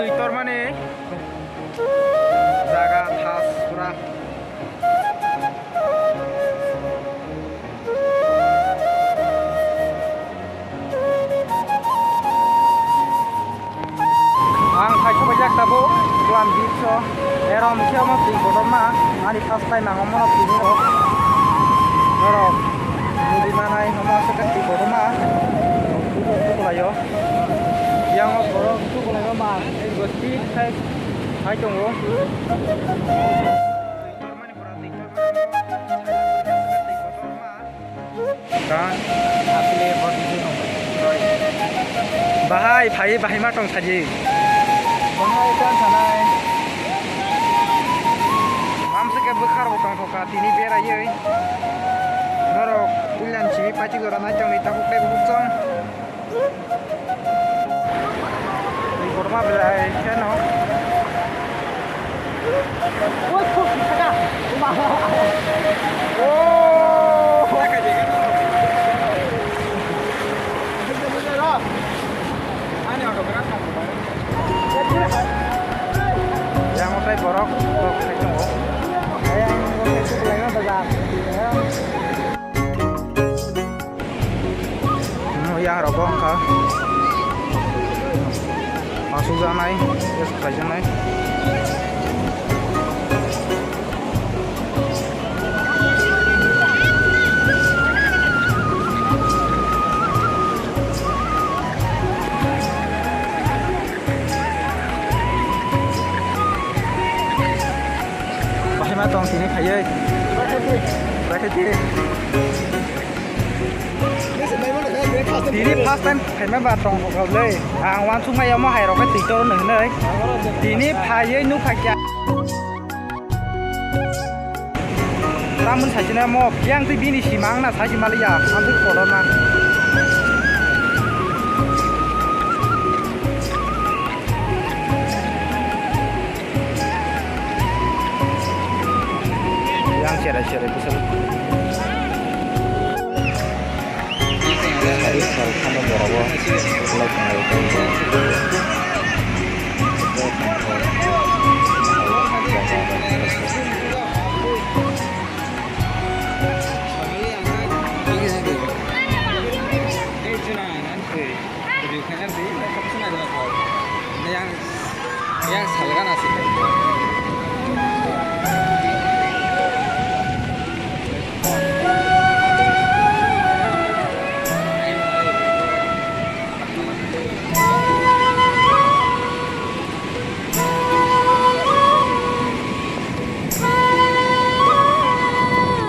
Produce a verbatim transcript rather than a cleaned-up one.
Tormani jaga thas pura. Ang phaikhe bai jak tabuk Plan Beach o. Erom khe omo twi kotorma. Ani first time ang omono twi o. Norok nugwi manai omo aswk khe twi kotorma. Tuku tuku lai o. Yang o borok tuku lai o ma. Twi gosti khai khai tongo. Twi tormani pura twi tormani. Twi kotorma. Ka? Apple forty-two tong. Bahai, phai, bahai ma tong saji. Bahai ta sanai. Amse ke bwkhar bo tong thoka, tini beraiwi. Norok puilan simi paiti jora nai tong ni tabuk tei bukchong. Ni korma belai kheno. Oh! Yang utai borok, borok khai tongo. Yang utai borok, borok khai tongo. Yang rok wngkha asukjaknai, tei swkaijaknai. Bahai ma tong tini khaiwi. Bahai di. Tini first time phaima ba tong kok le. Ang uansukmai omo hai rok khe twi toro nw hinwi. Tini phaiwi nukha kya. Tamoni saichina mo yang twi bini sima wngna saichi maliya. Ang twi kotorma. Yang cherai cherai bwswk. Sari sal khano borok o. Yang, yang salgan asik.